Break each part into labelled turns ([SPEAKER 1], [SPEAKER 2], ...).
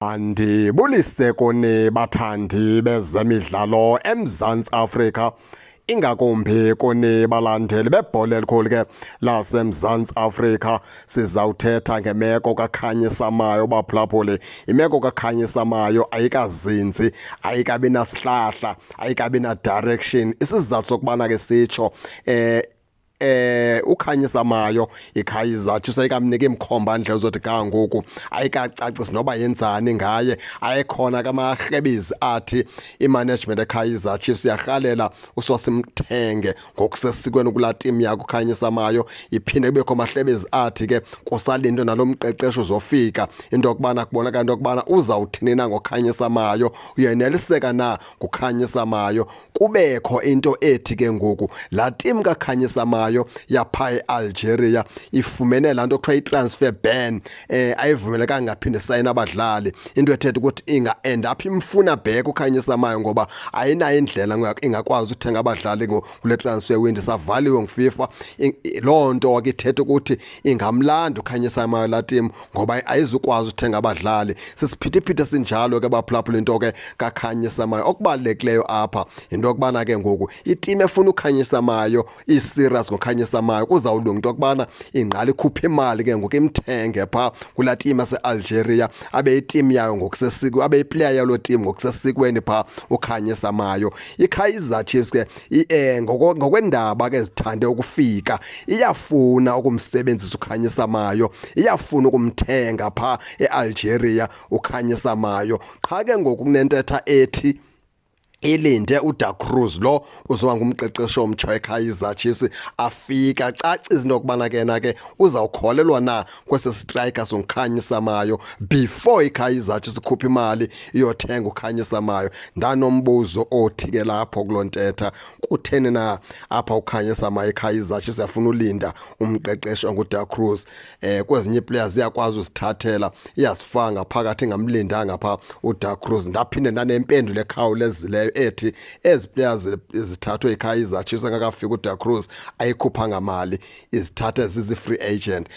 [SPEAKER 1] Andibulise kuni bathandi bezemidlalo eMzantsi Afrika, ingakumbi kuni balandeli bebhola elikhulu ke laseMzantsi Afrika. Sizawuthetha ngemeko kaKhanyisa Mayo, baphulaphuli. Imeko kaKhanyisa Mayo ayikazinzi, ayikabi nasihlahla, ayikabi na-direction. Isizathu sokubana ke sitsho uKhanyisa Mayo, iKaizer Chiefs ayikamniki imkhomba ndlela uzothi ga ngoku, ayikacacisi noba yenzani ngaye. Ayekhona kamarhebezi athi imanagement eKaizer Chiefs iyarhalela usosimthenge ngokusesikweni kulaa team yakho uKhanyisa Mayo. Iphinde kubekho amahlebezi athi ke kusalindwe nalo mqeqesho uzofika, into yokubana kubonakala into yokubana uzawuthini na ngoKhanyisa Mayo, uyeneliseka na nguKhanyisa Mayo. Kubekho into ethi ke ngoku laa team kaKhanyisa Mayo yapha eAlgeria ifumene laa nto kuthiwa i-transfer ban, ayivumelekanga ngaphinde sayina abadlali, into ethetha ukuthi inga end up imfuna back uKhanyisa Mayo ngoba ayinayo indlela ingakwazi uthenga abadlali kule transfer window, savaliwe nguFIFA. Loo nto ke ithetha ukuthi ingamlanda uKhanyisa Mayo laa team ngoba ayizukwazi uthenga abadlali. Sisiphithiphithi esinjalo ke, baphulaphula, into ke kaKhanyisa Mayo. Okubalulekileyo apha yinto yokubana ke ngoku iteam efuna uKhanyisa Mayo, i-serious ngoKhanyisa Mayo, kuzawulunga into yokubana ingqala ikhuphe imali ke ngoku imthenge phaa kulaa team yaseAlgeria, abe iteam yayo ngokusesikweni, abe iplayer yaloo team ngokusesikweni phaa uKhanyisa Mayo. IKaizer Chiefs ke ngokwendaba ke zithande ukufika, iyafuna ukumsebenzisa uKhanyisa Mayo, iyafuna ukumthenga phaa eAlgeria uKhanyisa Mayo. Qha ke ngoku kunentetha ethi ilinde uDa Cruz lo uzoba ngumqeqeshi omtsha weKaizer Chiefs afika cacise into yokubana ke na ke uzawukholelwa na kwesi striker songuKhanyisa Mayo before iKaizer Chiefs ikhuphe imali iyothenga uKhanyisa Mayo. Ndanombuzo othi ke lapho kuloo ntetha, kutheni na apha uKhanyisa Mayo iKaizer Chiefs yafuna ulinda umqeqeshi onguDa Cruz? Kwezinye ii-players iyakwazi uzithathela, iyazifaka ngaphakathi ingamlindanga phaa uDa Cruz. Ndaphinde ndanempendulo ekhawulezileyo ethi ezi players zithathwe yiKaizer Chiefs engakafiki uDa Cruz ayikhuphanga mali, izithathe zizi-free agent.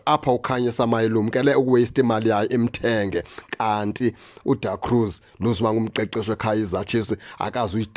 [SPEAKER 1] Apha uKhanyisa Mayo ilumkele ukuwaste imali yayo imthenge, kanti uDa Cruz luzuba ngumqeqeshi weKaizer Chiefs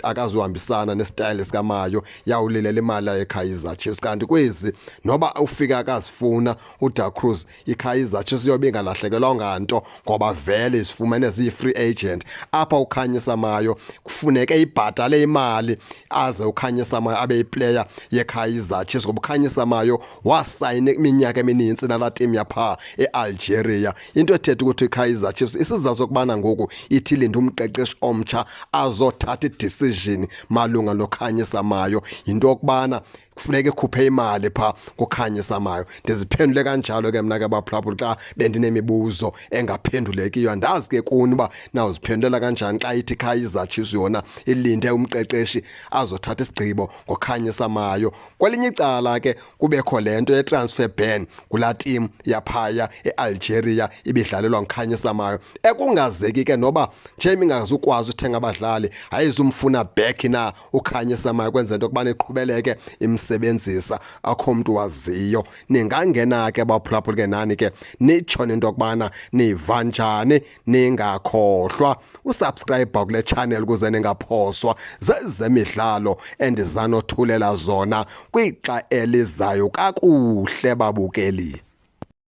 [SPEAKER 1] akazuhambisana nesitayile sikaMayo, yawulilela imali yayo eKaizer Chiefs. Kanti kwezi noba ufika akazifuna uDa Cruz, iKaizer Chiefs iyobe ingalahlekelwa nganto ngoba vele izifumene ziyi-free agent. Apha uKhanyisa Mayo kufuneke ibhatale imali aze uKhanyisa Mayo abe yiplayer yeKaizer Chiefs, ngoba uKhanyisa Mayo wasayina iminyaka eminintsi nalaa team yaphaa eAlgeria, into ethetha ukuthi iKaizer Chiefs isizathu sokubana ngoku ithi ilinde umqeqeshi omtsha azothatha idecision malunga noKhanyisa Mayo yinto yokubana kufuneka ikhuphe imali phaa kuKhanyisa Mayo. Ndiziphendule kanjalo ke mna ke, baphulaphuli, xa bendinemibuzo engaphendulekiyo. Andazi ke kuni uba nawuziphendulela kanjani xa ithi Kaizer Chiefs yona ilinde umqeqeshi azothatha isigqibo ngoKhanyisa Mayo, kwelinye icala ke kubekho le nto ye-transfer ban kulaa team yaphaya eAlgeria ibidlalelwa nguKhanyisa Mayo, ekungazeki ke noba njengoba ingazukwazi uthenga abadlali ayizumfuna back na uKhanyisa Mayo kwenzela into yokubana iqhubeleke imsebenzisa. Akho mntu waziyo. Ningangena ke, baphulaphuli, ke nani ke nitsho into yokubana niva njani. Ningakhohlwa usubscribe kule channel ukuze ningaphoswa zezemidlalo endizanothulela zona kwixa elizayo. Kakuhle, babukeli.